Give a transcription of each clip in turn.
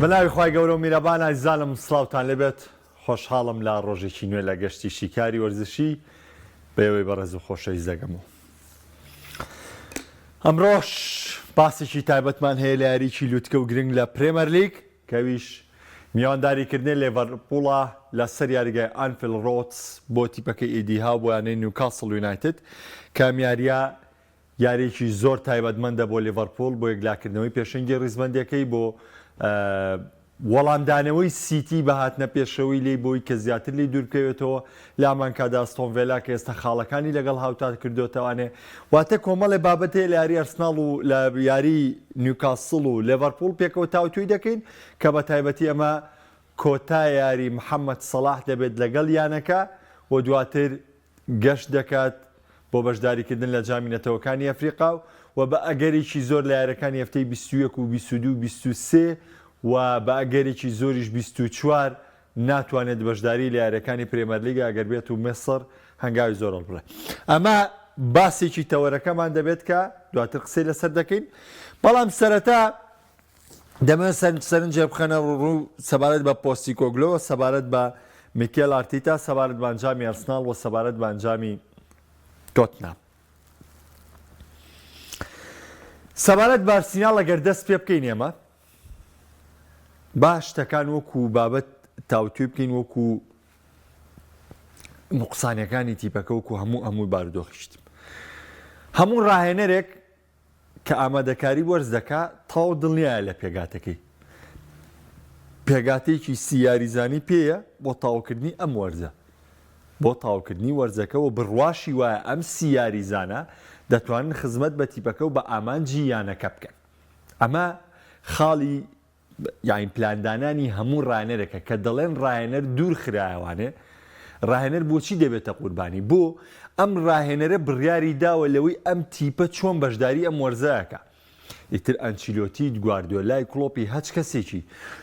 بەناوی خوای گەورە و میرەبان ئازیزانم سڵاوتان لێبێت خۆشحاڵم لە ڕۆژێکی نوێ لە گەشتی شیکاری وەرزشی بە ئێوەی بەڕێز و خۆشەویست دەگەم و ئەمڕۆش باسێکی تایبەتمان هەیە لە یاریی لوتکە و گرنگ لە پرێمەرلیگ کە ئەویش میوانداریکردنی لێڤەرپوڵە لە سەر یاریگای ئانفیڵد ڕۆدس بۆ تیپەکەی ئیدی هاو بۆ یانەی نیوکاسڵ یونایتد کە ئەم یارییە یارییەکی زۆر تایبەتمەندە بۆ لیڤەرپوڵ بۆ یەکلاکردنەوەی پێشەنگی ڕیزبەندیەکەی بۆ وەڵامدانەوەی سیتی بە هاتنە پێشەوەی لێی بۆی کە زیاتر لێی دووربکەوێتەوە لە هەمانکاتدا ئەستۆن ڤێلا کە ئێستا خاڵەکانی لەگەڵ هاوتا کردۆتەوانێ واتە کۆمەڵێ بابەت هەیە لە یاری ئەرسناڵ و لە یاری نیوکاسڵ و لێڤەرپوڵ پێکەوە تاوتوێی دەکەین کە بە تایبەتی ئەمە کۆتا یاری محەمەد سەڵاح دەبێت لەگەڵ یانەکە و دواتر گەشت دەکات بۆ بەشداریکردن لە جامی نەتەوەکانی ئەفریقا و بە ئەگەرێکی زۆر لە یاریەکانی هەفتەی 21 و 22 و 23 و بە ئەگەرێکی زۆریش 24 ناتوانێت بەشداری لە یاریەکانی پرێمەرلیگ ئەگەر بێت و میسڕ هەنگاوی زۆر هەڵبڕێ. ئەمە باسێکی تەوەرەکەمان دەبێت کە دواتر قسەی لەسەر دەکەین بەڵام سەرەتا دەمەوێت سەرنجێک بخەنە ڕوو سەبارەت بە پۆستیکۆگلۆ، سەبارەت بە میکێل ئارتیتا، سەبارەت بە ئەنجامی ئەرسناڵ و سەبارەت بە ئەنجامی تۆتنهام. سەبارەت بە ئەرسیناڵ ئەگەر دەست پێ بکەین ئێمە با شتەکان وەکو بابەت تاوتوێ بکەین وەکو نوقسانەکانی تیپەکە وەکو هەموو هەموو بارودۆخیشت هەموو ڕاهێنەرێک کە ئامادەکاری وەرز دەکا تەواو دڵنیایە لە پێگاتەکەی. پێگاتەیەکی سی یاریزانی پێیە بۆ تەواوکردنی ئەم وەرزە. بۆ تەواوکردنی وەرزەکە و بڕواشی وایە ئەم سی یاریزانە دەتوانن خزمەت بە تیپەکە و بە ئامانجی یانەکە بکەن. ئەمە خاڵی یانی پلاندانانی هەموو ڕاهێنەرێکە کە دەڵێن ڕاهێنەر دوور خرایەوانێ ڕاهێنەر بۆچی دەبێتە قوربانی بۆ ئەم ڕاهێنەرە بڕیاری داوە لەوەی ئەم تیپە چۆن بەشداری ئەم وەرزەکە ئیتر ئەنچیلۆتی گواردیۆلای کڵۆپی هەچ کەسێکی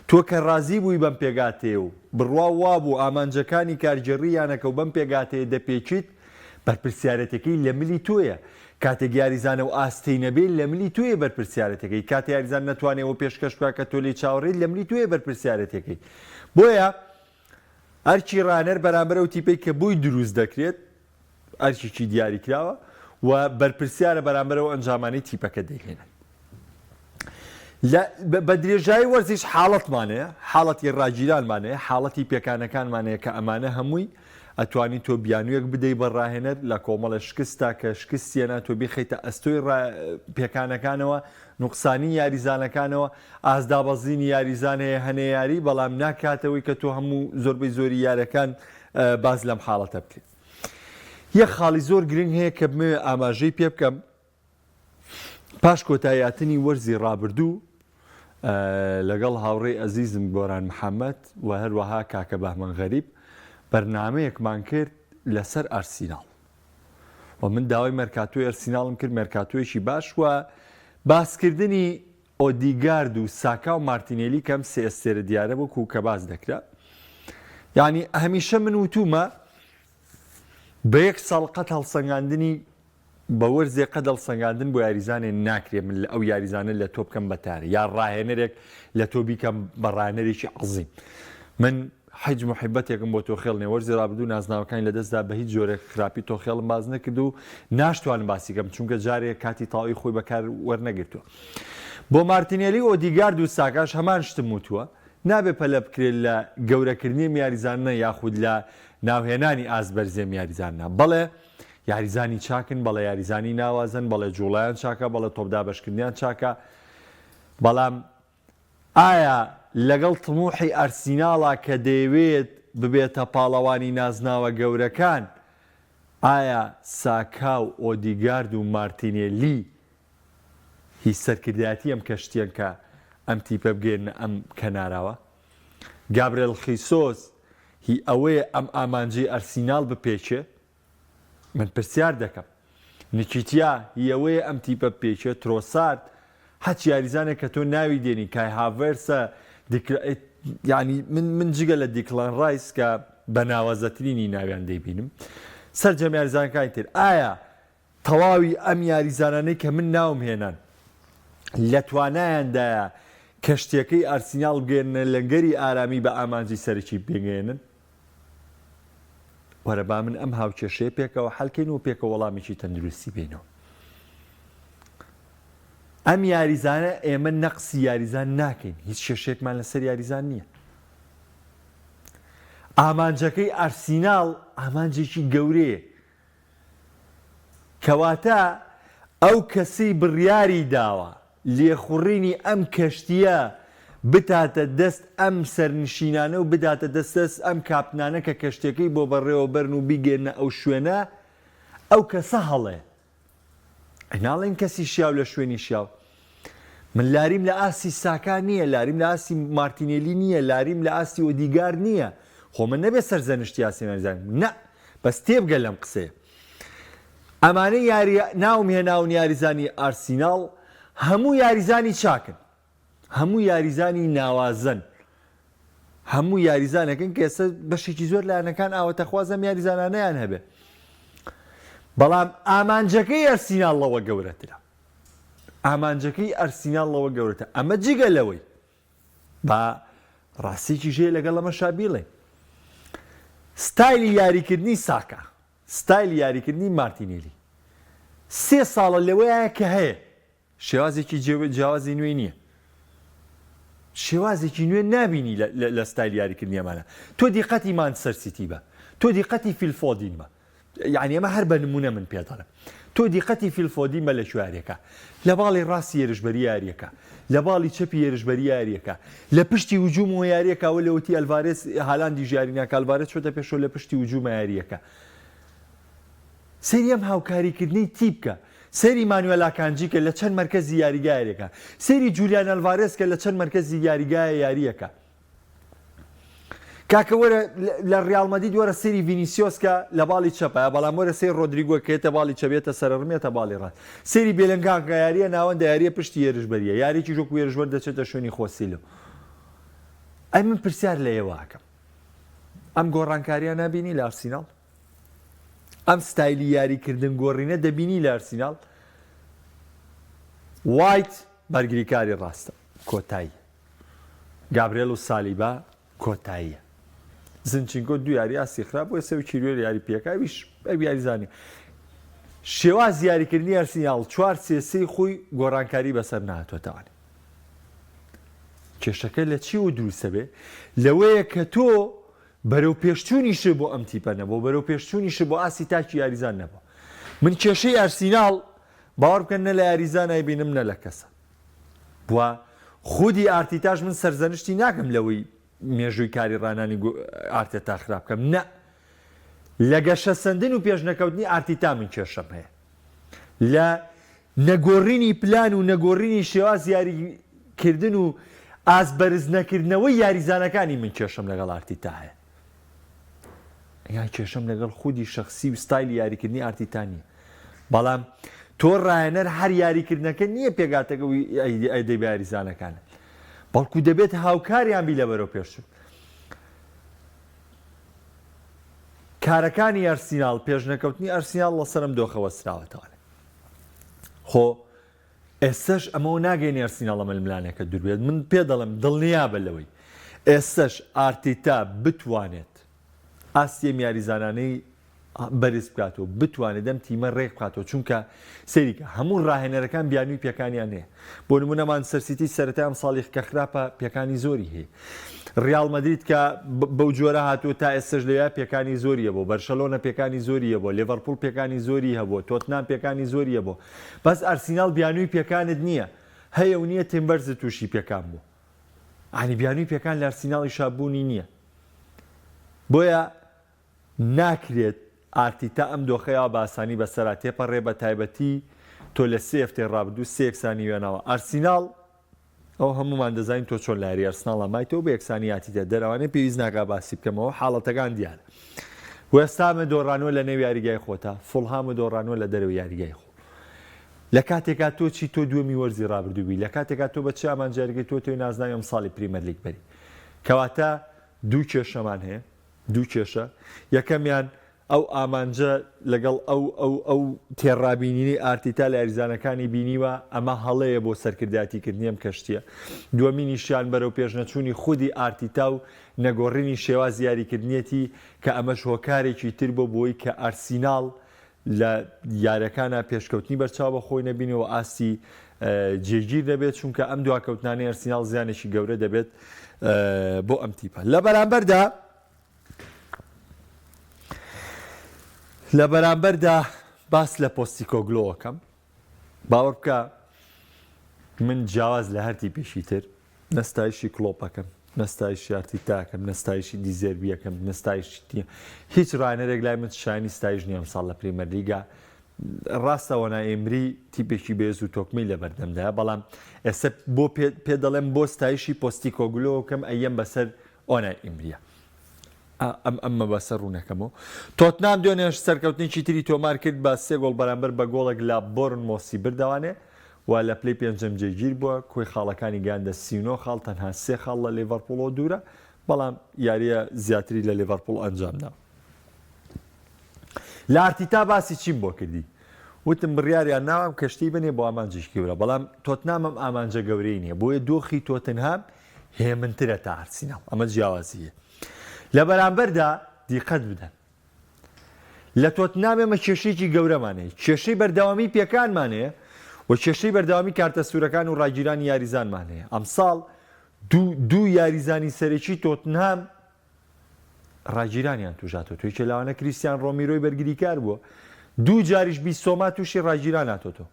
تۆ کە ڕازی بووی بەم پێگاتەیە و بڕوا وابوو ئامانجەکانی کارگێڕی یانەکە و بەم پێگاتەیە دەپێکیت بەرپرسیارێتەکەی لە ملی تۆیە، کاتێک یاریزان ئەو ئاستەی نەبێ لە ملی تۆیە بەرپرسیارێتەکەی، کاتێ یاریزان نەتوانێ ئەوە پێشکەش بکا کە تۆ لێی چاوەڕێیت لە ملی تۆیە بەرپرسیارێتەکەی. بۆیە ئەرکی ڕاهێنەر بەرامبەر ئەو تیپەی کە بۆی دروست دەکرێت ئەرکێکی دیاریکراوە و بەرپرسیارە بەرامبەر ئەو ئەنجامانەی تیپەکە دەیهێنن. لە بە درێژایی وەرزیش حاڵەتمان هەیە، حاڵەتی ڕاگیرانمان هەیە، حاڵەتی پێکانەکانمان هەیە کە ئەمانە هەمووی ئەتوانی تۆ بیانوویەک بدەی بە ڕاهێنەر لە کۆمەڵێ شکستا کە شکستی هێنا تۆ بیخەیتە ئەستۆی ڕا پێکانەکانەوە، نوقسانی یاریزانەکانەوە، ئاست دابەزینی یاریزان هەیە هەنێ یاری بەڵام ناکاتەوەی کە تۆ هەموو زۆربەی زۆری یارەکان باس لەم حاڵەتە بکرێت. یەک خاڵی زۆر گرنگ هەیە کە بمەوێ ئاماژەی پێ بکەم، پاش کۆتاییهاتنی وەرزی ڕابردوو لەگەڵ هاوڕێی ئەزیزم گۆران محەمەد و هەروەها کاکە بەهمەن غەریب بەرنامەیەکمان کرد لەسەر ئەرسیناڵ و من داوای مێرکاتۆی ئەرسیناڵم کرد مێرکاتۆیەکی باش و باسکردنی ئۆدیگارد و ساکا و مارتینێلی کەم سێ ئەستێرە دیارە وەکو کە باس دەکرا یعنی هەمیشە من وتومە بە یەک ساڵ قەت هەڵسەنگاندنی بە وەرزێ قەد هەڵسەنگاندن بۆ یاریزانێ ناکرێ من لە ئەو یاریزانە لە تۆ بکەم بە تارە یا ڕاهێنەرێک لە تۆ بیکەم بە ڕاهێنەرێکی عەزیم من حیج محیبەتێکم بۆ تۆخێڵ نیە وەرزی ڕابردوو نازناوەکانی لەدەستدا بە هیچ جۆرێک خراپی تۆخێڵم باس نەکرد و ناشتوانم باسی کەم چونکە جارێ کاتی تەواوی خۆی بەکار وەرنەگرتووە بۆ مارتینێلی ئۆدیگارد و ساکاش هەمان شتم وتووە نابێ پەلە بکرێت لە گەورەکردنی ئەم یاریزانە یاخود لە ناوهێنانی ئاست بەرزی ئەم یاریزانە بەڵێ یاریزانی چاکن، بەڵێ یاریزانی ناوازەن، بەڵێ جوڵەیان چاکە، بەڵێ تۆپ دابەشکردنیان چاکە، بەڵام ئایا لەگەڵ تموحی ئارسیناڵا کە دەیەوێت ببێتە پاڵەوانی نازناوە گەورەکان، ئایا ساکا و ئۆدیگارد و مارتینێلی هی سەرکردایەتی ئەم کەشتیەن کە ئەم تیپە بگەیەننە ئەم کەناراوە؟ گابرێل خیسۆس هی ئەوەیە ئەم ئامانجەی ئەرسیناڵ بپێکێ؟ من پرسیار دەکەم نکیتیا هی ئەوەیە ئەم تیپە بپێکێ؟ ترۆسارد هەچ یاریزانێک کە تۆ ناوی دێنی کای هاڤێرسە یانی من من جگە لە دیکلان ڕایس کە بە ناوازەترینی ناویان دەیبینم سەرجەم یاریزانەکانی تر ئایا تەواوی ئەم یاریزانانەی کە من ناوم هێنان لە توانایاندایە. کەشتیەکەی ئارسیناڵ بگەیەننە لەنگەری ئارامی بە ئامانجی سەرەکی بگەیەنن؟ وەرە با من ئەم هاوکێشەیە پێکەوە حەلکەین و پێکەوە وەڵامێکی تەندروستی بینەوە. ئەم یاریزانە ئێمە نەقسی یاریزان ناکەین، هیچ کێشەیەکمان لەسەر یاریزان نییە. ئامانجەکەی ئارسیناڵ ئامانجێکی گەورەیە، کەواتە ئەو کەسەی بڕیاری داوە لێخوڕینی ئەم کەشتییە بتاتە دەست ئەم سەرنشینانە و بداتە دەست دەست ئەم کاپتنانە کە کەشتیەکەی بۆ بەڕێوە بەرن و بیگەیەننە ئەو شوێنە، ئەو کەسە هەڵەیە. ئەی ناڵێن کەسی شیاو لە شوێنی شیاو. من لاریم لە ئاستی ساکا نییە، لاریم لە ئاستی مارتینێلی نییە، لاریم لە ئاستی ئۆدیگارد نییە. خۆ من نەبێ سەرزەنشتی ئاستی یاریزان نا، بەس تێبگە لەم قسەیە. ئەمانەی یاری ناوم هێناون یاریزانی ئارسیناڵ هەموو یاریزانی چاکن. هەموو یاریزانی ناوازەن. هەموو یاریزانێکن کە ئێستا بەشێکی زۆر لایەنەکان ئاواتەخواز ئەم یاریزانانەیان هەبێ. بەڵام ئامانجەکەی ئەرسیناڵ لەوە گەورەترە. ئامانجەکەی ئەرسیناڵ لەوە گەورەترە. ئەمە جگە لەوەی با ڕاستیەکیش هەیە لەگەڵ ئەمەشا بیڵێین. ستایلی یاریکردنی ساکا، ستایلی یاریکردنی مارتینێلی سێ ساڵە لەوەیە کە هەیە شێوازێکی جیاوازی نوێی نییە. شێوازێکی نوێ نابینی لە ستایلی یاریکردنی ئەمانە. تۆ دیقەتی مانچستەر سیتی بە، تۆ دیقەتی فیل فۆدین بە. یعنی ئەمە هەر بە نمونە من پێ دەڵێم. تۆ دیقەتی فیل فۆدین بە لە کوێ یاریەکە؟ لە باڵی ڕاستی هێرشبەری یاریەکە، لە باڵی چەپی هێرشبەری یاریەکە، لە پشتی هجومەوە یاریەکە، ئەوە لەوەتی ئەلڤارێز هالاندیش یاری ناکا، ئەلڤارێز چۆتە پێشەوە لە پشتی هجومە یاریەکە. سەیری ئەم هاوکاریکردنەی تیپ کە، سەیری مانوێل ئاکانجی کە لە چەند مەرکەزی یاریگا یاریەکا، سەیری جولیان ئەلڤارێز کە لە چەند مەرکەزی یاریگایە یاریەکا. کاکە وەرە لە ڕیاڵ مەدید وەرە سەیری ڤینیسیۆس کە لە باڵی چەپە، بەڵام وەرە سەیر ڕۆدریگۆ کە یەتە باڵی چەپ یەتە سەرەڕم یەتە باڵی ڕاست. سەیری بێلنگهام کە یاریە ناوەندە یاریە پشتی هێرشبەریە، یاریەکیش وەکو هێرشبەر دەچێتە شوێنی خۆسیلۆ. ئەی من پرسیار لە ئێوە ئەکەم ئەم گۆڕانکاریە نابینی لە ئارسیناڵ؟ ئەم ستایلی یاریکردن گۆڕینە دەبینی لە ئەرسیناڵ؟ وایت بەرگریکاری ڕاستە کۆتاییە. گابرێل و سالیبا کۆتاییە. زنچینکۆ دوو یاری ئاستی خراپ بۆ ئێستا کیروێر یاری پێکا ئەویش ئەو یاریزانی شێواز یاریکردنی ئەرسیناڵ چوار سێ سێی خۆی گۆڕانکاری بەسەر نهاتوەتەوانێ. کێشەکە لە چی و دروستە بێ؟ لەوەیە کە تۆ بەرەو پێشچوونیشت بۆ ئەم تیپە نەبووە، بەرەو پێشچوونیشت بۆ ئاستی تاکی یاریزان نەبووە. من کێشەی ئارسیناڵ باوەڕ بکەن نە لە یاریزان ئەیبینم نە لە کەسە. و خودی ئارتیتاش من سەرزەنشتی ناکەم لەوەی مێژووی کاری ڕانانی ئارتێتا خراپ بکەم، نە لە گەشەسەندن و پێشنەکەوتنی ئارتیتا من کێشەم هەیە. لە نەگۆڕینی پلان و نەگۆڕینی شێوازی یاریکردن و ئاست بەرز نەکردنەوەی یاریزانەکانی من کێشەم لەگەڵ ئارتیتا هەیە. یان کێشەم لەگەڵ خودی شەخسی و ستایلی یاریکردنی ئارتیتا نییە. بەڵام تۆ ڕایەنەر هەر یاریکردنەکە نییە پێکهاتەکە و ئەیدەی بە یاریزانەکانت. بەڵکو دەبێت هاوکاریان بی لە بەرەو پێشچوون. کارەکانی ئەرسیناڵ، پێشنەکەوتنی ئەرسیناڵ لەسەر ئەم دۆخە وەستراوەتەوە. خۆ ئێستەش ئەمەوە ناگەینێ ئەرسیناڵ لە ململانێکە دوور بێت. من پێ دەڵێم دڵنیابە لەوەی ئێستەش ئارتیتا بتوانێت ئاستی ئەم یاریزانانەی بەرز بکاتەوە، بتوانێت ئەم تیمە ڕێک بخاتەوە، چونکە سەیریکە هەموو ڕاهێنەرەکان بیانووی پێکانیان هەیە. بۆ نمونە مانچستەر سیتی سەرەتای ئەم ساڵی کە خراپە پێکانی زۆری هەیە. ڕیاڵ مەدرید کە بەو جۆرە هاتووە تا ئێستەش لەویا پێکانی زۆری هەبوو. بەرشەلۆنە پێکانی زۆری هەبوو. لێڤەرپوڵ پێکانی زۆری هەبوو. تۆتنام پێکانی زۆری هەبوو. بەس ئارسیناڵ بیانووی پێکانت نییە. هەیە و نییە تیمبەرز تووشی پێکان بوو. یانی بیانووی پێکان لە ئارسیناڵیشا بوونی نییە. بۆیە ناکرێت ئارتیتا ئەم دۆخەی وا بە ئاسانی بەسەرا تێپەڕێ بە تایبەتی تۆ لە سێ هەفتەی ڕابردوو سێ یەکسانی وێناوە ئارسیناڵ ئەو هەموومان دەزانین تۆ چۆن لە یاری ئەرسناڵا مایتەوە بە یەکسانی هاتیتە دەرەوانێ پێویست ناکا باسی بکەمەوە حاڵەتەکان دیارە وێستامە دۆڕانوە لە نێو یاریگای خۆتا فوڵهامە دۆڕانوە لە دەرەوەی یاریگای خۆ لە کاتێکا تۆ چی تۆ دووەمی وەرزی ڕابردوو بی لە کاتێکا تۆ بە چ ئامانجارێکی تۆ تۆی نازناوی ئەمساڵی پریمەرلیگ بەری کەواتە دوو کێشەمان هەیە دوو کێشە، یەکەمیان ئەو ئامانجە لەگەڵ ئەو ئەو ئەو تێڕابینینەی ئارتیتا لە یاریزانەکانی بینیوە، ئەمە هەڵەیە بۆ سەرکردایەتیکردنی ئەم کەشتییە. دووەمینیشیان بەرەوپێشنەچوونی خودی ئارتیتا و نەگۆڕینی شێوازی یاریکردنیەتی کە ئەمەش هۆکارێکی تر بۆ بۆی کە ئارسیناڵ لە یاریەکانا پێشکەوتنی بەرچاو بە خۆی نەبینێ و ئاستی جێگیر نەبێت چونکە ئەم دواکەوتنانەی ئەرسیناڵ زیانێکی گەورە دەبێت بۆ ئەم تیپە لە بەرامبەردا لە بەرامبەردا باس لە پۆستیکۆگلۆوەکەم باوەڕ بکە من جیاواز لە هەر تیپێکی تر نە ستایشی کڵۆپەکەم نە ستایشی ئارتیتاکەم نە ستایشی دیزێربیەکەم نە ستایشی هیچ ڕانەرێک لای من شایانی ستایش نییە ئەمساڵ لە پریمەرلیگا ڕاستە ئۆنای ئێمری تیپێکی بەێز و تۆکمەی لە بەردەمدایە بەڵام ئێستا بۆ پێ دەڵێم بۆ ستایشی پۆستیکۆگلۆکەم ئەیەم بەسەر ئۆنای ئیمریە ئەم ئەم مەبەستە ڕوونەکەمەوە. تۆتنام دوێنێش سەرکەوتنێکی تری تۆمار کرد بە سێ گۆڵ بەرامبەر بە گۆڵێک لە بۆرنمۆسی بردەوانێ و لە پلەی پێنجەم جێگیر بووە، کۆی خاڵەکانی گەیاندە 39 خاڵ، تەنها سێ خاڵ لە لیڤەرپوڵەوە دوورە، بەڵام یارییە زیاتری لە لیڤەرپوڵ ئەنجامدا. لە ئارتیتا باسی چیم بۆ کردی؟ وتم بڕیاریان ناوە ئەم کەشتیی بنێ بۆ ئامانجێکی گەورە، بەڵام تۆتنام ئەم ئامانجە گەورەی نییە، بۆیە دۆخی تۆتنهام هێمنترە تا ئارسیناڵ، ئەمە جیاوازییە. لە بەرامبەردا دیقەت بدەن لە تۆتنام ئێمە کێشەیەکی گەورەمان هەیە، کێشەی بەردەوامی پێکانمان هەیە و کێشەی بەردەوامی کارتە سوورەکان و ڕاگیرانی یاریزانمان هەیە. ئەمساڵ دوو دوو یاریزانی سەرەکی تۆتنهام ڕاگیرانیان تووشهاتۆتەوە، یەکێ لەوانە کریستیان ڕۆمیرۆی بەرگریکار بووە، دوو جاریش بیسۆما تووشی ڕاگیران هاتۆتەوە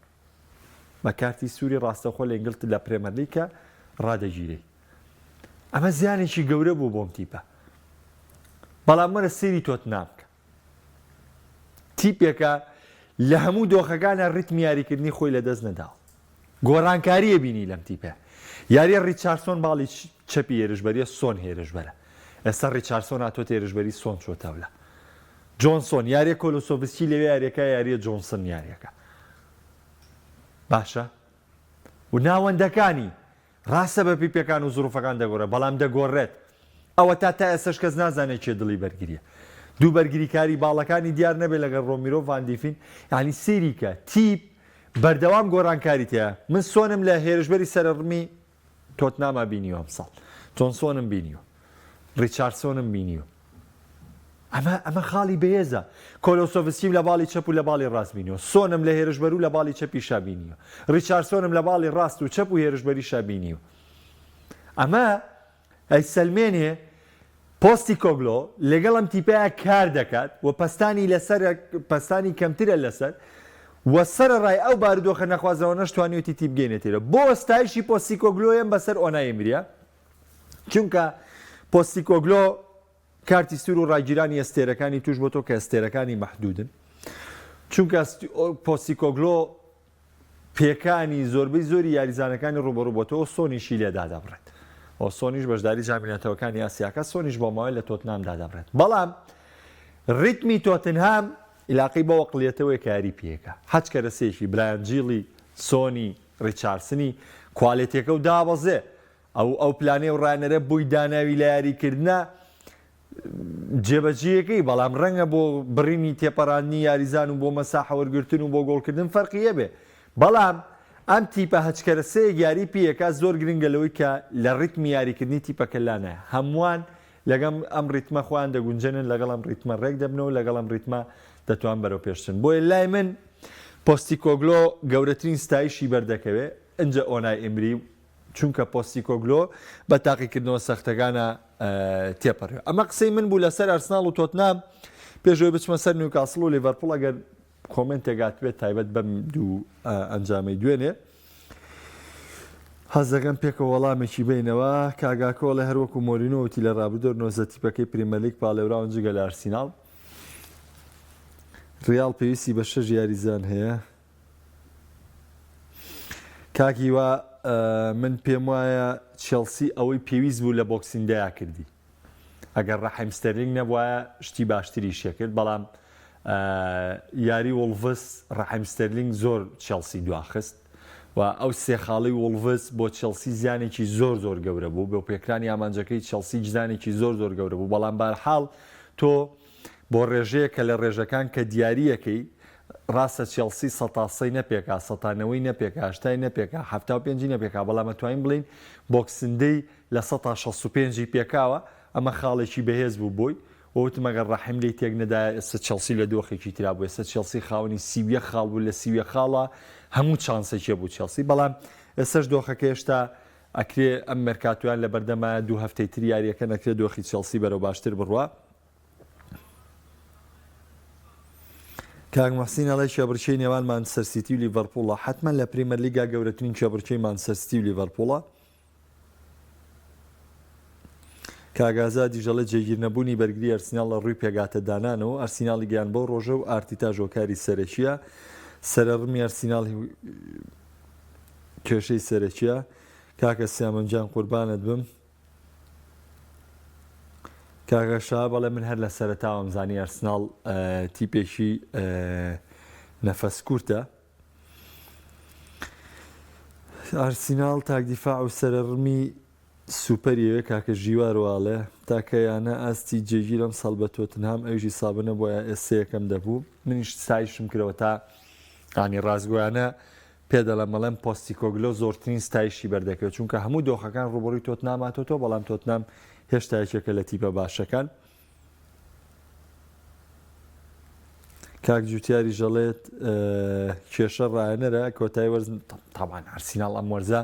بە کارتی سووری ڕاستەوخۆ لە ئینگلت لە پرێمەرلیگ کە ڕادەگیرێی. ئەمە زیانێکی گەورە بوو بۆم تیپە. بەڵام وەرە سەیری تۆتنهام بکە. تیپێکە لە هەموو دۆخەکانە ڕیتمی یاریکردنی خۆی لەدەست نەداوە. گۆڕانکارییە بینی لەم تیپە. یاریە ڕیچارسۆن باڵی چەپی هێرشبەریە سۆن هێرشبەرە. ئێستا ڕیچارسۆن هاتۆتە هێرشبەری سۆن چۆتە ئەولا. جۆنسۆن یاریە کۆلۆسۆڤسکی لەوێ یاریەکە یاریە جۆنسن یاریەکە. باشە و ناوەندەکانی ڕاستە بە پێی پێکان و زروفەکان دەگۆڕێت، بەڵام دەگۆڕێت. ئەوەتا تا ئێستەش کەس نازانێت کێ دڵی بەرگرییە. دوو بەرگریکاری باڵەکانی دیار نەبێت لەگەڵ ڕۆمیرۆ ڤان دیفین، یانی سەیری کە تیپ بەردەوام گۆڕانکاری تیایە. من سۆنم لە هێرشبەری سەرەڕمی تۆتناما بینیوە ئەمساڵ. جۆنسۆنم بینیوە. ڕیچاردسۆنم بینیوە. ئەمە ئەمە خاڵی بەهێزە. کۆلۆسۆڤسکیم لە باڵی چەپ و لە باڵی ڕاست بینیوە. سۆنم لە هێرشبەر و لە باڵی چەپیشا بینیوە. ڕیچاردسۆنم لە باڵی ڕاست و چەپ و هێرشبەریشا بینیوە. ئەمە ئەیسەلمێنێ پۆستیکۆگلۆ لەگەڵ ئەم تیپەیا کار دەکات و پەستانی لەسەر پەستانی کەمترە لەسەر و سەرەڕای ئەو بارودۆخە نەخوازراوانەش توانیوێتی تیپ بگەینێتێرە. بۆ ستایشی پۆستیکۆگلۆیەم بەسەر ئۆنای ئێمریە چونکە پۆستیکۆگلۆ کارتی سوور و ڕاگیرانی ئەستێرەکانی توش بۆتەوە کە ئەستێرەکانی مەحدودن چونکە پۆستیکۆگلۆ پێکانی زۆربەی زۆری یاریزانەکانی ڕوبەڕوو بۆتەوە سۆنیشی لێ دادەبڕێت و سۆنیش بەشداری جامی نەتەوەکانی ئاسیاکە سۆنیش بۆ ماوەی لە تۆتنام دادەبڕێت بەڵام ریتمی تۆتنهام عیلاقەی بەوە قلیەتەوەی کە یاری پێکە هەچ کەرەسەیەکی برایان جیڵی سۆنی ڕیچارسنی کوالێتیەکە و دابەزێ ئەو ئەو پلانەی ئەو ڕانەرە بۆی داناوی لە یاریکردنا جێبەجێیەکەی بەڵام ڕەنگە بۆ بڕینی تێپەڕاندنی یاریزان و بۆ مەساحە وەرگرتن و بۆ گۆڵکردن فەرقی هەبێ بەڵام ئەم تیپە هەچ کەرەسەیەک یاری پێیەکا زۆر گرنگە لەوەی کە لە ڕیتمی یاریکردنی تیپەکە لانایە هەمووان لەگەم ئەم ڕیتمە خۆیان دەگونجێنن لەگەڵ ئەم ڕیتمە ڕێک دەبنەوە لەگەڵ ئەم ڕیتمە دەتوان بەرەو پێشچن بۆیە لای من پۆستیکۆگلۆ گەورەترین ستایشی بەردەکەوێ ئنجە ئۆنای ئیمری چونکە پۆستیکۆگلۆ بە تاقیکردنەوە سەختەکانە تێپەڕیوە. ئەمە قسەی من بوو لەسەر ئەرسناڵ و تۆتنام، پێش ئەوەی بچمە سەر نیوکاسڵ و لیڤەرپوڵ ئەگەر کۆمێنتێک هاتبێت تایبەت بەم دوو ئەنجامەی دوێنێ حەز دەکەم پێکەوە وەڵامێکی بینەوە. کاگاکۆ ئەڵێ هەروەکو مۆرینۆ وتی لە ڕابردوو 19 تیپەکەی پریمەرلیگ پاڵێوراون جگە لە ئەرسیناڵ. ڕیاڵ پێویستی بە شەش یاریزان هەیە. کاک هیوا من پێم وایە چێڵسی ئەوەی پێویست بوو لە Boxing Day یا کردی ئەگەر ڕەحیم ستەرلینگ نەبوایە شتی باشتری شێکرد بەڵام یاری وڵڤس ڕەحیم ستەرلینگ زۆر چێڵسی دواخست و ئەو سێ خاڵی وڵڤس بۆ چێڵسی زیانێکی زۆر زۆر گەورە بوو بۆ پێکرانی ئامانجەکەی چێڵسی زیانێکی زۆر زۆر گەورە بوو بەڵام بارحاڵ تۆ. بۆ ڕێژەیەکە لە ڕێژەکان کە دیارییەکەی، ڕاستە چێڵسی سەتا سەی نەپێکا، سەتا نەوەی نەپێکا، هەشتای نەپێکا، 75 ی نەپێکا، بەڵام ئەتوانین بڵێین Boxing Day 65% ی پێکاوە، ئەمە خاڵێکی بەهێز بوو بۆی، وە وتم ئەگەر ڕەحیم لێی تێک نەدایە ئێستا چێڵسی لە دۆخێکی ترا بوو، ئێستا چێڵسی خاوەنی 31 خاڵ بوو، لە 31 خاڵا هەموو چانسێکی هەبوو چێڵسی، بەڵام ئێستاش دۆخەکە هێشتا ئەکرێ ئەم مێرکاتۆیان لەبەردەمایە دوو هەفتەی تر یاریەکەن ئەکرێ دۆخی چێڵسی بەرەو باشتر بڕوا. کاک موحسین ئەڵێ کێبڕکێی نێوان مانچستەر سیتی و لیڤەرپوڵە، حەتمەن لە پریمەرلیگا گەورەترین کێبڕکێی مانچستەر سیتی و لیڤەرپوڵە. کاک ئازادیش ئەڵێ جێگیر نەبوونی بەرگری ئەرسیناڵ لە ڕووی پێکهاتە دانانەوە ئەرسیناڵی گەیاند بەو ڕۆژە و ئارتیتاش هۆکاری سەرەکییە سەرەڕمی ئەرسیناڵ کێشەی سەرەکییە. کاکە سیامەند گیان قوربانت بم. کاکە شەهاب ئەڵێ من هەر لە سەرەتاوەم زانی ئەرسناڵ تیپێکی نەفەس کورتە. ئارسیناڵ تاک دیفاع و سەرەڕمی سوپەری ئەوێ کاکە ژیوار واڵێ تاکە یانە ئاستی جێگیر ئەم ساڵ بە تۆتنهام ئەویش ئیسابە نەبوایە ئێستا یەکەم دەبوو منیش ستایشم کرەوە تا ینی ڕاستگۆیانە پێ دەڵێم ئەڵێم پۆستیکۆگلۆ زۆرترین ستایشی بەردەکەوێت چونکە هەموو دۆخەکان ڕوبەڕووی تۆتنام هاتۆتەوە بەڵام تۆتنام هێشتا یەکێکە لە تیپە باشەکان. کاک جوتیاریش دەڵێت کێشە ڕایەنەرە کۆتایی وەرز تاوان ئارسیناڵ ئەم وەرزە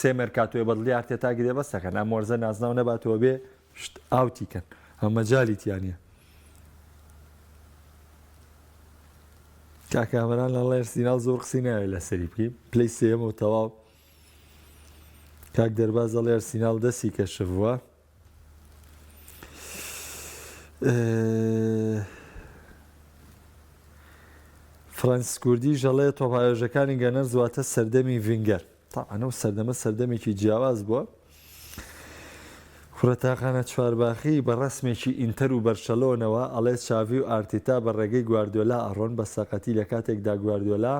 سێ مێرکاتۆی بەدڵی ئارتێتا گرێبەستەکەن ئەم وەرزە نازناو نەباتەوە بێ شت ئاوتی کەن ئەم مەجالی تیانە کاک کامەران لە ئەرسیناڵ زۆر قسەی ناوێت لەسەری بکەین پلەی سێیەمە و تەواو کاک دەرباز دەڵێ ئەرسیناڵ دەستی کەشف بووە فرەنس کوردی ژەڵێ تۆپاوێژەکانی گەنەرز واتە سەردەمی ڤینگەر تاوانە و سەردەمە سەردەمێکی جیاواز بووە کوڕە تاقانە چوارباخی بە ڕەسمێکی ئینتەر و بەرشەلۆنەوە ئەڵێ چاڤی و ئارتیتا بە ڕێگەی گواردیۆلا ئەڕۆن بە سەقەتی لە کاتێکدا گواردیۆلا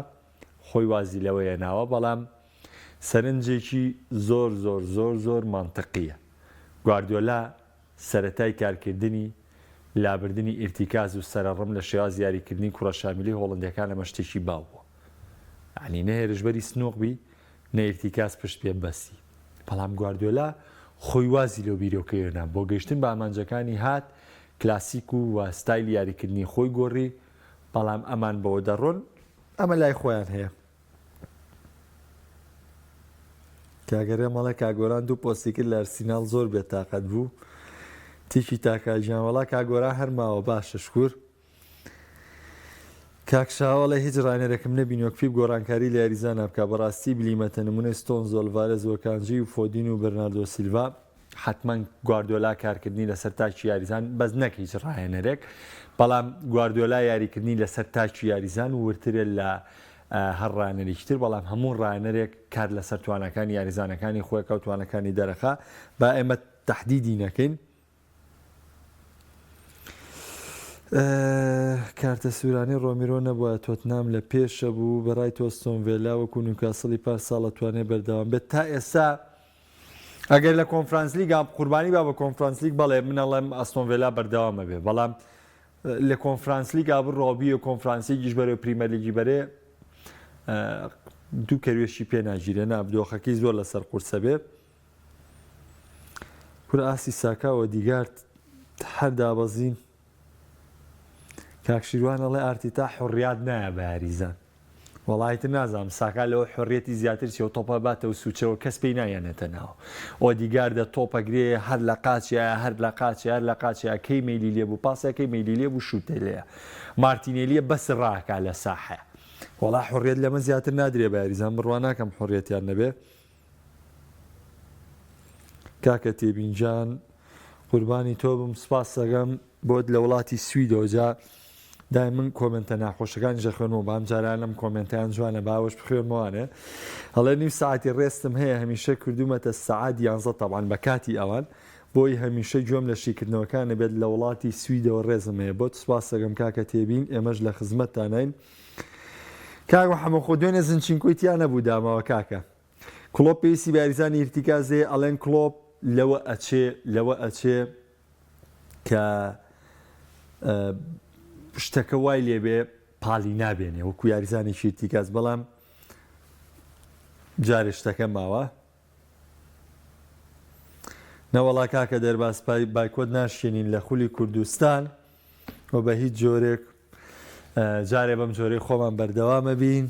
خۆی وازی لەوە هێناوە بەڵام سەرنجێکی زۆر زۆر زۆر زۆر مەنتقیە گواردیۆلا سەرەتای کارکردنی لابردنی ئیرتیکاز و سەرەڕم لە شێوازی یاریکردنی کوڕە شامیلی هۆڵندیەکان ئەمە شتێکی باو بووە یانی نە هێرشبەری سنوق بی نە ئیرتیکاز پشت پێ ببەستی بەڵام گواردیۆلا خۆی وازی لەو بیرۆکەی هێنا بۆ گەیشتن بە ئامانجەکانی هات کلاسیک و و ستایلی یاریکردنی خۆی گۆڕی بەڵام ئەمان بەوە دەڕۆن ئەمە لای خۆیان هەیە. کاکە رێم ئەڵێ کاک گۆران دوو پۆستی کرد لە ئەرسیناڵ زۆر بێتاقەت بوو تیکی تاکا گیان وەڵا کاک گۆران هەر ماوە باشە شکور کاک شاوە ئەڵێ هیچ ڕانەرێکم نەبینی وەک پیپ گۆڕانکاری لە یاریزانا بکا بەڕاستی بلیمەتە نمونەی ستۆنز و ئەلڤارێز و ئەکانجی و فۆدین و بەرناردۆ سیلڤا حەتمەن گواردیۆلا کارکردنی لەسەر تاکی یاریزان بەس نەک هیچ ڕاهێنەرێک بەڵام گواردیۆلا یاریکردنی لەسەر تاکی یاریزان وردترە لە هەر ڕاهێنەرێکی تر بەڵام هەموو ڕاهێنەرێک کار لەسەر تواناکانی یاریزانەکانی خۆیەکە و توانەکانی دەرەخا با ئێمە تەحدیدی نەکەین کارتە سوورانی ڕۆمیرۆ نەبووە تۆتنام لە پێشە بوو بەڕای تۆ ئەستۆن ڤێلا وەکو نیوکاسڵی پار ساڵە توانێ بەردەوام بێت تا ئێستا ئەگەر لە کۆنفرانس لیگ قوربانی با بە کۆنفرانس لیگ بەڵێ من ئەڵێم ئەستۆن ڤێلا بەردەوامە بێ بەڵام لە کۆنفرانس لیگ بڕۆ بیە کۆنفرانس لیگیش بەرێ پریمەر لیگی بەرێ دوو کەروێشی پێ ناگیرێ نا دۆخەکەی زۆر لەسەر قورسە بێ کورە ئاستی ساکا و دیگارد هەر دابەزین کاک شیروان ئەڵێ ئارتیتا حڕیات نایە بە یاریزان وەڵا ئیتر نازانم ساکا لەوە حوڕیەتی زیاتر چیە و تۆپە باتەوە سوچەوە کەس پێی نایەنێتە ناو ئۆدیگاردە تۆپەگرێ هەر لە قاچیا هەر لە قاچیا هەر لە قاچیا کەی مەیلی لێ بوو پاسەکەی مەیلی لێ بوو شوتە لێیە مارتینێلیە بەس ڕاکا لە ساحە وەڵا حوڕیەت لەمە زیاتر نادرێ بە یاریزان بڕوا ناکەم حوڕیەتیان نەبێ کاکە تێبین جان قوربانی تۆ بم سپاس دەکەم بۆت لە وڵاتی سویدەوە جا دای من کۆمنتە ناخۆشەکانی ژەخوێنمەوە بام جاران لەم کۆمنتیان جوانە باوەش بخوێنمەوانێ هەڵێ نیو ساعتی ڕێستم هەیە هەمیشە کردومەتە سەعات یانزە تەبان بە کاتی ئەوان بۆی هەمیشە گوێم لە شیکردنەوەکانە بێت لە وڵاتی سویدەوە ڕێزم هەیە بۆت سپاس دەکەم کاکە تێبین ئێمەش لە خزمەتتانین کاک محەممەد خۆ دوێنێ زنچینکۆی تیا نەبوو داماوە کاکە کڵۆپ پێویستی بە یاریزانی ئیرتیکاز هەیە ئەڵێن کڵۆپ لەوە ئەچێ لەوە ئەچێ کە. شتەکە وای لێبێ پاڵی نابێنێ وەکو یاریزانێکی ئیرتیکاز بەڵام جارێ شتەکە ماوە. نەوەڵا کاکە دەرباز پای بایکۆت ناشکێنین لە خولی کوردستان و بە هیچ جۆرێک جارێ بەم جۆرەی خۆمان بەردەوامە بین.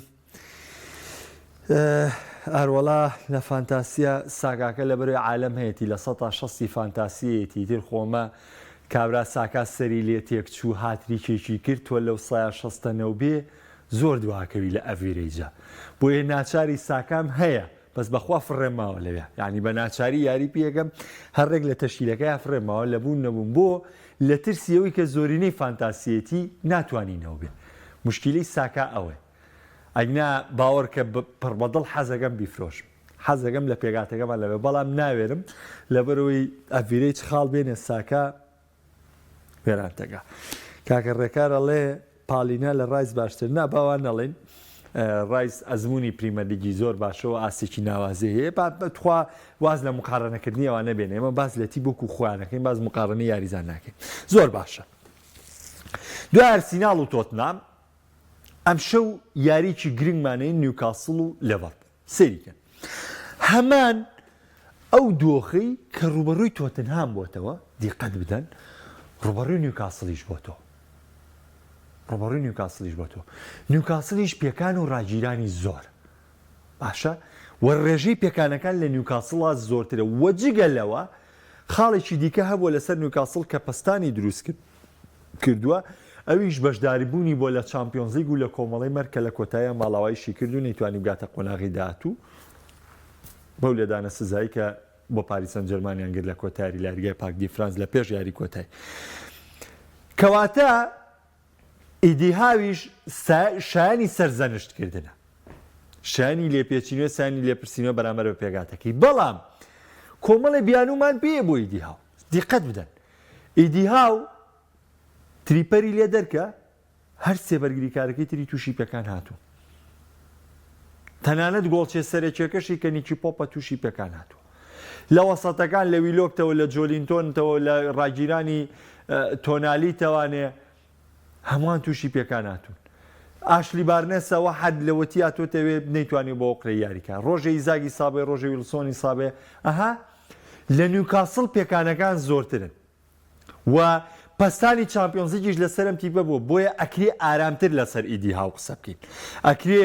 ئاروەڵا لە فانتاسیا ساکاکە لەبەرەی عالەم هەیەتی لە سەتا شەستی فانتاسیەیەتی تر خۆمە کابرا ساکا سەری لێ تێکچوو هاتریکێکی کرد تۆ لەو سەیا شەستە نەوبێ زۆر دواکەوی لە average ا بۆیە ناچاری ساکام هەیە بەس بەخوا فڕێم ماوە لەوێ یانی بە ناچاری یاری پێکەم هەر ڕێک لە تەشکیلەکەیا فڕێم ماوە لە بوون نەبوون بۆ لە ترسی ئەوەی کە زۆرینەی فانتاسیەتی ناتوانی نەوبێ موشکیلەی ساکا ئەوەیە ئەگنا باوەڕکە پڕ بەدڵ حەزەکەم بیفرۆشم حەزەکەم لە پێکهاتەکەمان لەوێ بەڵام ناوێرم لەبەرەوەی average خاڵ بێنێ ساکا وێرانتەکە کاکە ڕێکار ئەڵێ پالینا لە ڕایس باشتر نا باوا نەڵێن ڕایس ئەزمموی پریمەرلیگی زۆر باشەوە ئاستێکی ناوازەی هەیە با بەتخوا واز لە مقارنەکردنی ئەوانە بێنێ ئێمە باس لە تی بۆک و خۆیانەکەین باز مقارنە یاریزان ناکەین زۆر باشە دوای ئەرسیناڵ و تۆتنام ئەمشەو یاریی گرنگمان هەیە نیوکاسڵ و لێڤەرپوڵ. سەیری کەن هەمان ئەو دۆخەی کە ڕووبەڕووی تۆتنهام بۆتەوە، دیقەت بدەن ڕووبەڕووی نیوکاسڵیش بۆتەوە. ڕووبەڕووی نیوکاسڵیش بۆتەوە. نیوکاسڵیش پێکان و ڕاگیرانی زۆر. باشە و ڕێژەی پێکانەکان لە نیوکاسڵا زۆرترە و جگە لەوە خاڵێکی دیکە هەبووە لەسەر نیوکاسڵ کە پەستانی دروست کرد کردووە، ئەویش بەشداریبوونی بووە لە چامپیۆنزلیگ و لە کۆمەڵەی مەرگ کە لە کۆتاییا ماڵاوایشی کرد و نەیتوانی بگاتە قۆناغی داهاتوو بەو لێدانە سزایی کە بۆ پاریس سانجێرمانیان گرت لە کۆتا یاری لە یاریگای پارک دی فرانس لە پێش یاری کۆتایی. کەواتە ئیدی هاویش شایانی سەرزەنشت کردنە. شایانی لێپێچینەوە شایانی لێپرسینەوە بەرامبەر بە پێکهاتەکەی بەڵام کۆمەڵێ بیانوومان پێیە بۆ ئیدی هاو. دیقەت بدەن ئیدی هاو تریپەری لێ دەرکە هەر سێ بەرگریکارەکەی تری تووشی پێکان هاتوون. تەنانەت گۆڵچێ سەرەکیەکەشی کە نیکی پۆپە تووشی پێکان هاتووە. لە وەسەتەکان لە ویلۆکتەوە لە جۆلینتۆنتەوە لە ڕاگیرانی تۆنالی تەوانێ هەمووان تووشی پێکان هاتوون. ئاشلی بارنێسەوە حەد لەوەتی هاتووەتەوێ نەیتوانی بۆ ئۆقرەی یاریکا. ڕۆژێ ئیزاگی سابێ ڕۆژێ ویڵسۆنی سابێ ئەها لە نیوکاسڵ پێکانەکان زۆرترن و پەستانی چامپیۆنزلیگیش لەسەر ئەم تیپە بووە، بۆیە ئەکرێ ئارامتر لەسەر ئیدی هاو قسە بکەین. ئەکرێ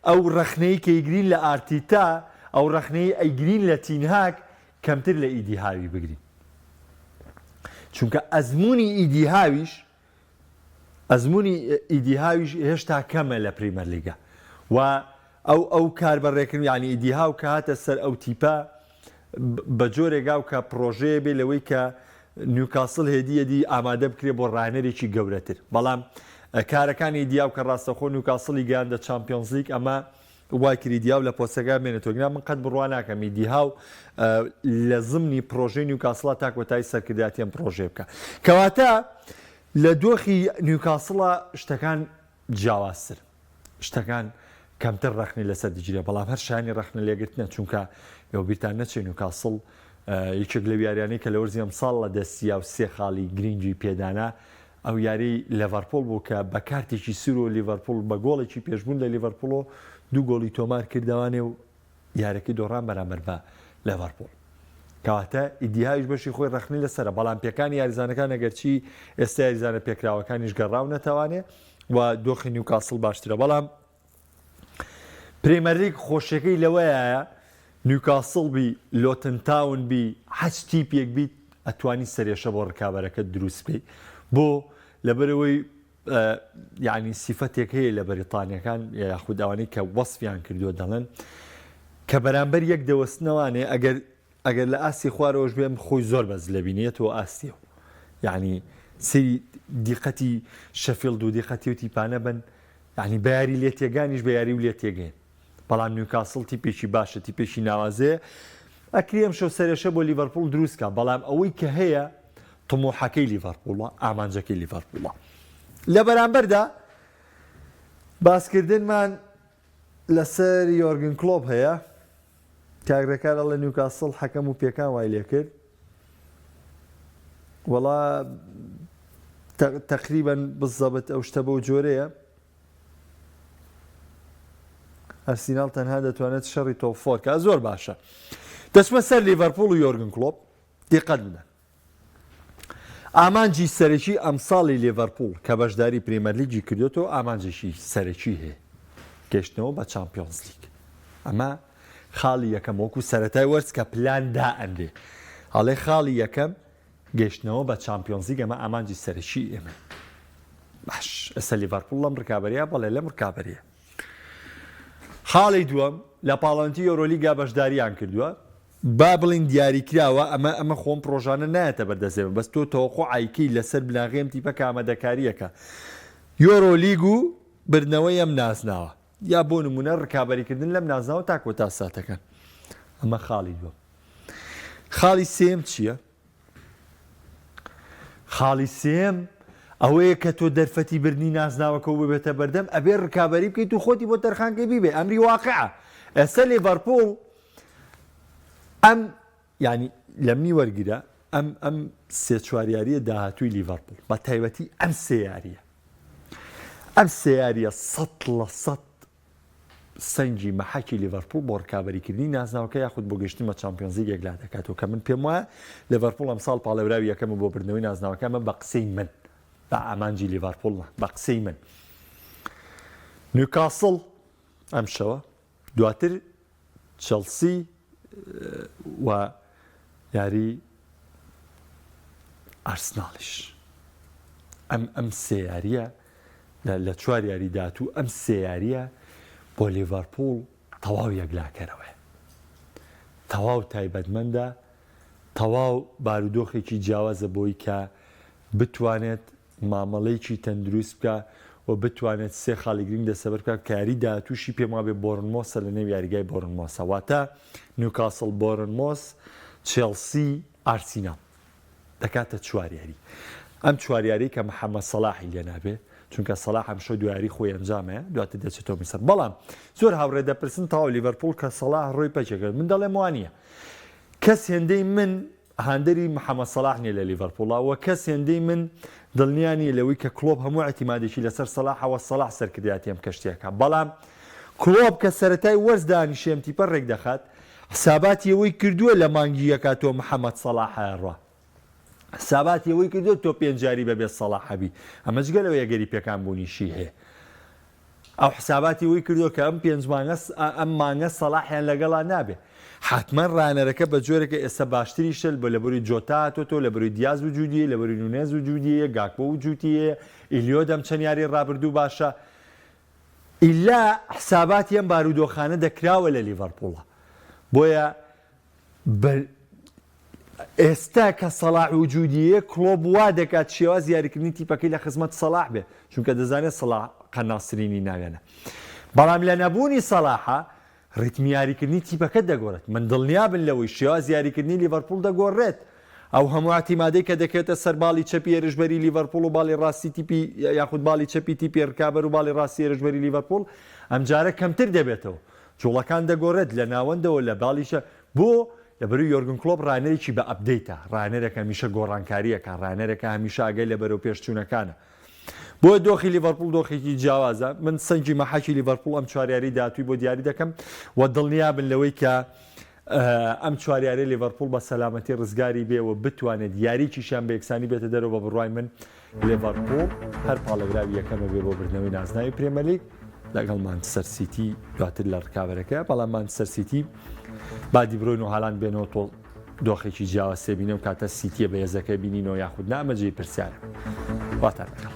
ئەو رەخنەی کە ئەیگرین لە ئارتیتا، ئەو رەخنەی ئەیگرین لە تینهاگ کەمتر لە ئیدی هاوی بگرین. چونکە ئەزموونی ئیدی هاویش ئەزموونی ئیدی هاویش هێشتا کەمە لە پریمەرلیگا و ئەو ئەو کار بەڕێکردن یانی ئیدی هاو کە هاتە سەر ئەو تیپە بە جۆرێک گاو کە پڕۆژەیە بێ لەوەی کە نیوکاسڵ هێدی هێدی ئامادە بکرێ بۆ ڕاهێنەرێکی گەورەتر بەڵام کارەکانی ئیدی هاو کە ڕاستەخۆ نیوکاسڵی گەیاندە چامپیۆنزلیگ ئەمە وای کرد ئیدی هاو لە پۆستەکە بمێنێتەوە گرا من قەت بڕوا ناکەم ئیدی هاو لە زمنی پڕۆژەی نیوکاسڵا تا کۆتایی سەرکردایەتی ئەم پڕۆژەیە بکا کەواتە لە دۆخی نیوکاسڵا شتەکان جیاوازتر شتەکان کەمتر ڕەخنەی لەسەر دەگیرێ بەڵام هەر شایانی ڕەخنە لێگرتنە چونکە ئێوە بیرتان نەچێ نیوکاسڵ یەکێک لەو یاریانەی کە لە وەرزی ئەمساڵ لە دەستیا و سێ خاڵی گرنگی پێدانا ئەو یاری لێڤەرپوڵ بوو کە بە کارتێکی سوور و لیڤەرپوڵ بە گۆڵێکی پێشبوون لە لیڤەرپوڵۆ دوو گۆڵی تۆمار کردەوانێ و یاریەکەی دۆڕان بەرامبەر بە لێڤەرپوڵ. کەواتە ئیدی هاویش بەشی خۆی ڕەخنەی لەسەرە، بەڵام پێکانی یاریزانەکان ئەگەرچی ئێستا یاریزانە پێکراوەکانیش گەڕاونەتەوانێ و دۆخی نیوکاسڵ باشترە، بەڵام پرێمەرلیگ خۆشیەکەی لەوەیە نیوکاسڵ بی لۆتن تاون بی هەچ تیپێک بیت ئەتوانی سەرێشە بۆ ڕکابەرەکەت دروست بکەیت بۆ لەبەرەوەی یعنی سیفەتێک هەیە لە بەریتانیەکان یاخود ئەوانەی کە وەصفیان کردووە دەڵێن کە بەرامبەر یەک دەوەستنەوانێ ئەگەر ئەگەر لە ئاستی خوارەوەش بێم خۆی زۆر بەرز لەبینێتەوە ئاستیەوە یعنی سری دیقەتی شەفیڵد و دیقەتی و تیپانە بن یعنی بە یاری لێ تێگانیش بە یاری و لێ تێگەین بەڵام نیوکاسڵ تیپێکی باشە تیپێکی ناوازەیە ئەکرێ ئەمشەو سەرێشە بۆ لیڤەرپوڵ دروست کا بەڵام ئەوەی کە هەیە طموحەکەی لیڤەرپوڵە ئامانجەکەی لیڤەرپوڵە لە بەرامبەردا باسکردنمان لەسەر یۆرگن کلۆپ هەیە کاک ڕێکار ئەڵێ نیوکاسڵ حەکەم و پێکان وای لێکرد وەڵا. تەقریبەن بزەبت ئەو شتە بەو جۆرەیە. ئەرسیناڵ تەنها دەتوانێت شەڕی top four کا زۆر باشە. دەچمە سەر لیڤەرپوڵ و یۆرگن کلۆپ دیقەت بدەن. ئامانجی سەرەکی ئەمساڵی لیڤەرپوڵ کە بەشداری پریمەرلیگی کردۆتەوە ئامانجێکی سەرەکی هەیە گەشتنەوە بە چامپیۆنزلیگ ئەمە خاڵی یەکەم وەکو سەرەتای وەرز کە پلان دائەنرێ ئەڵێ خاڵی یەکەم گەشتنەوە بە چامپیۆنزلیگ ئەمە ئامانجی سەرەکی ئێمە باش ئێستا لیڤەرپوڵ لەم ڕکابەریە بەڵێ لەم ڕکابەریە خاڵی دووەم لە پاڵەوانێتی یۆرۆلیگا بەشداریان کردووە با بڵێین دیاریکراوە، ئەمە ئەمە خۆم پڕۆژانە نایەتە بەر دەست ئێمە، بەس تۆ تەوەقوع ئەیکەی لەسەر بناغەی ئەم تیپە کە ئامادەکارییەکە یۆرۆ لیگ و بردنەوەی ئەم نازناوە یا بۆ نموونە ڕکابەریکردن لەم نازناوە تا کۆتا ساتەکان. ئەمە خاڵی دووەم. خاڵی سێیەم چییە؟ خاڵی سێیەم ئەوەیە کە تۆ دەرفەتی بردنی نازناوەکە و ببێتە بەردەم ئەبێ ڕکابەری بکەیت و خۆتی بۆ تەرخانکەی بیبێ ئەمری واقعە ئێستا لیڤەرپوڵ ئەم یانی لەمنی وەرگرە ئەم ئەم سێ چوار یاریە داهاتووی لیڤەرپوڵ بە تایبەتی ئەم سێ یاریە ئەم سێ یاریە سەد لە سەد سەنگی مەحەکی لیڤەرپوڵ بۆ ڕکابەریکردنی نازناوەکە یاخود بۆ گەشتن بە چامپیۆنزلیگ یەکلا دەکاتەوە کە من پێم وایە لیڤەرپوڵ ئەمساڵ پاڵێوراوی یەکەمە بۆ بردنەوەی نازناوەکە ئەمە بە قسەی من بە ئامانجی لیڤەرپوڵ نا بە قسەی من نیوکاسڵ ئەم شەوە دواتر چێڵسی و یاری ئارسناڵیش ئەم ئەم سێ یاریە لە چوار یاری داهاتوو ئەم سێ یاریە بۆ لیڤەرپوڵ تەواو یەکلاکەرەوەیە تەواو تایبەتمەندە تەواو بارودۆخێکی جیاوازە بۆی کە بتوانێت مامەڵەیەکی تەندروست بکا و بتوانێت سێ خاڵی گرنگ دەستەبەر بکات کە یاری داهاتووشی پێم وابێ بۆرنمۆسە لە نێو یاریگای بۆرنمۆسە واتە نیوکاسڵ بۆرنمۆس چێڵسی ئارسیناڵ دەکاتە چوار یاری ئەم چوار یاری کە محەممەد سەلاحی لێ نابێ چونکە سەلاح ئەمشەو دو یاری خۆی ئەنجامەیە دواتر دەچێتەوە میسر بەڵام زۆر هاوڕێ دەپرسن تەواو لیڤەرپوڵ کە سەلاح ڕۆی پەکێکە من دەڵێم وانە کەس هێندەی من هاندەری محەمەد سەڵاح نیە لە لیڤەرپوڵا و کەس هێندەی من دڵنیا نیە لەوەی کە کڵۆپ هەموو ئیعتیمادێکی لەسەر سەڵاحە و سەڵاح سەرکردایەتی ئەم کەشتیە کا بەڵام کڵۆپ کە سەرەتای وەرز دانیشێ ئەم تیپە رێکدەخات حساباتی ئەوەی کردووە لە مانگی یەکا تۆ محەمەد سەڵاح ئەڕوا حساباتی ئەوەی کردووە تۆ پێنج یاری بەبێ سەڵاح هەبی ئەمە جگە لەوەی ئەگەری پێکان بوونیشی هەیە ئەو حساباتی وەی کردوە کە ئەم پێنج مانگە ئەم مانگە سەڵاحیان لەگەڵا نابێ حەتمەن ڕانەرەکە بە جۆرێکە ئێستا باشتریشە بە لەبەری جۆتا هاتۆتەوە لەبەری دیاز وجودیە لەبەری نونێز وجودیە گاکپۆ وجودیە ئیلیۆت ئەم چەند یاری ڕابردوو باشە ئیلا حساباتی ئەم بارودۆخانە دەکراوە لە لیڤەرپوڵە بۆیە بە ئێستا کە سەڵاح وجودییە کڵۆپ وا دەکات شێوازی یاریکردنی تیپەکەی لە خزمەت سەڵاح بێ چونکە دەزانێت سەڵاح قەناصترینی ناوێنە بەڵام لە نەبوونی سەڵاحە ڕیتمی یاریکردنی تیپەکە دەگۆڕێت من دڵنیابن لەوەی شێوازی یاریکردنی لیڤەرپوڵ دەگۆڕێت ئەو هەموو ئیعتیمادەی کە دەکەوێتە سەر باڵی چەپی هێرشبەری لیڤەرپوڵ و باڵی ڕاستی تیپی یاخود باڵی چەپی تیپی ڕکابەر و باڵی ڕاستی هێرشبەری لیڤەرپوڵ ئەمجارە کەمتر دەبێتەوە جوڵەکان دەگۆڕێت لە ناوەندەوە لە باڵی چەپ بۆ؟ لەبەرئەوەی یۆرگن کلۆپ ڕاهێنەرێکی بە update ە، ڕاهێنەرێکە هەمیشە گۆڕانکاری ئەکا، ڕاهێنەرێکە هەمیشە ئاگای لە بەرەوپێشچوونەکانە. بۆیە دۆخی لیڤەرپوڵ دۆخێکی جیاوازە. من سەنگی مەحەکی لیڤەرپوڵ ئەم چوار یاریی داهاتووی بۆ دیاری دەکەم و دڵنیابن لەوەی کە ئەم چوار یارییە لیڤەرپوڵ بە سەلامەتی ڕزگاری بێ و بتوانێت یارییەکیشیان بە یەکسانی بێتە دەرەوە بە بڕوای من لیڤەرپوڵ هەر پاڵێوراوی یەکەمە بێ بۆ بردنەوەی نازناوی پرێمەلیگ لەگەڵ مانچستەر سیتی دواتر لە ڕکابەرەکە بەڵام مانچستەر سیتی با دیبرۆین و هالاند بێنەوە تۆ دۆخێکی جیاواز سێبینە و کاتە سیتیە بەهێزەکە بینینەوە یاخود نا ئەمە جێی پرسیارە واتان لەگەڵ.